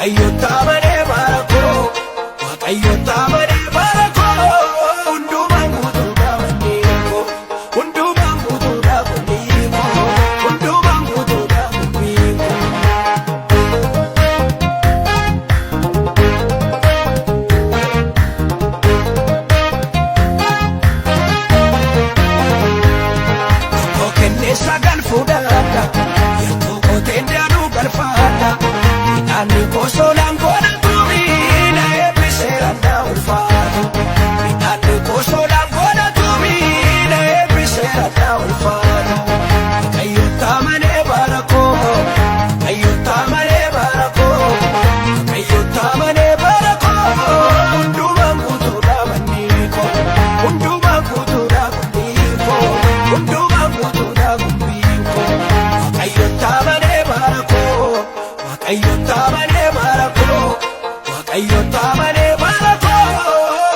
Waaqayyoota amanee bara koo, Waaqayyoota amanee bara koo, hundumaan guutuudha manni koo, hundumaan guutuudha manni koo, hundumaan guutuudha manni koo. Tokko kennee sagal fuudhadha, yeroo qoteen daaduu galfadha, midhaanni kosolaan godhatu miila eebbiseera na ulfaatu. Midhaanni kosolaan godhatu miila eebbiseera na ulfaatu. Waaqayyoota malee bara koo, Waaqayyoota malee bara koo, Waaqayyoota malee bara koo, hundumaan guutuudha manni koo, hundumaan guutuudha manni koo, hundumaan guutuudha gumbii koo. Waaqayyoota malee bara koo, Waaqayyoota malee bara koo, Waaqayyoota malee bara koo,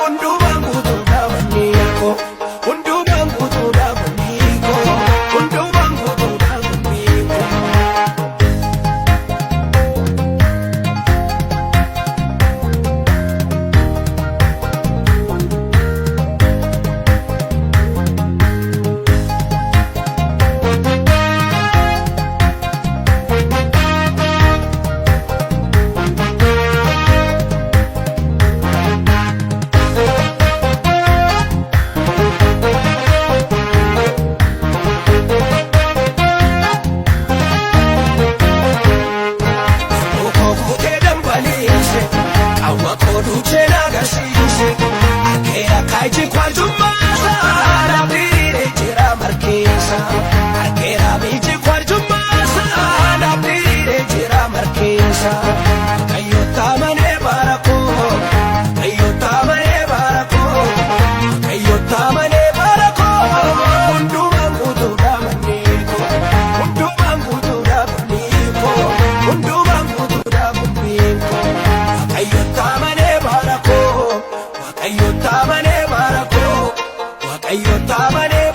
hundumaan guutuudha manni koo, hundumaan guutuudha manni koo, hundumaan guutuudha gumbii koo. Koo kutee dambaliise, qawwa koo duuchee na agarsiise, arkeera kaayiji kwarjummaasa, naaf jira markeessa. Arkeera miiji kwarjummaasa, naaf jira markeessa. Waaqayyoota malee bara koo, Waaqayyoota malee bara koo, Waaqayyoota malee bara koo, hundumaan guutuudha manni koo, hundumaan guutuudha manni koo, hundumaan guutuudha gumbiin koo. Waaqayyoota malee bara koo, Waaqayyoota malee bara koo, Waaqayyoota malee.